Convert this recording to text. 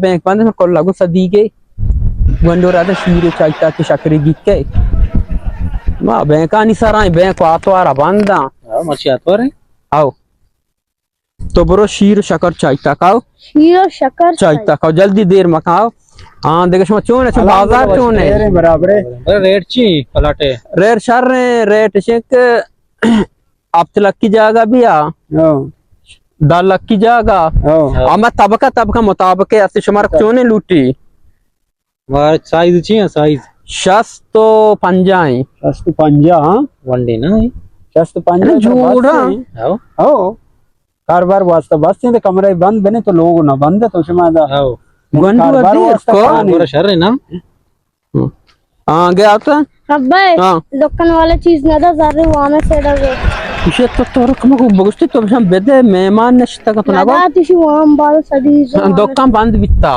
بینک بند، کل لگو صدیقے۔ گونڈو رادا شیر چائتا کہ شکری گیکے۔ ما بینکانی سرائیں، بینک آتوارا بنداں۔ ہاں، مرچی آتوار ہیں۔ آؤ۔ تو برو شیر و شکر چائتا کاؤ۔ شیر و شکر چائتا کاؤ، جلدی دیر مکاؤ۔ ہاں، دیکھ شما چون ہے، چون بازار چون ہے؟ برابر ہے۔ ریٹ چی پلاٹے؟ ریٹ شر ہیں، ریٹ شک ہفت لکھ کی جاگہ بھی آ، ہاں۔ دہ لکھ کی جاگہ۔ ہاں۔ اما طبقہ طبقہ مطابق ہے، اسی شمار چونے لوٹی۔ مارا سائز چی ہیں، سائز؟ شست و پنجاہ ہیں۔ شست و پنجاہ، ہاں۔ ون ڈے نا ہے؟ شست و پنجاہ انا جوڑا۔ ہاؤ۔ ہاؤ۔ کاروبار واسطہ بس ہیں، تو کمرہ بند بنے تو لوگ نہ بند تو شما دا۔ ہاؤ۔ گنڈو کاروبار واسطہ کو؟ کاربار شر ہے نا؟ ہاں، گیا تھا؟ ابا، ہاں۔ دکان والا چیز نہ دا، زر وامے سے دا گو۔ اسے تو تو رقم کو بگشتے تو ہم بدے، مہمان نشتا کا تو نہ نہ با۔ دا، تشی وام بال سبھی ہاں، دکان بند بیتا۔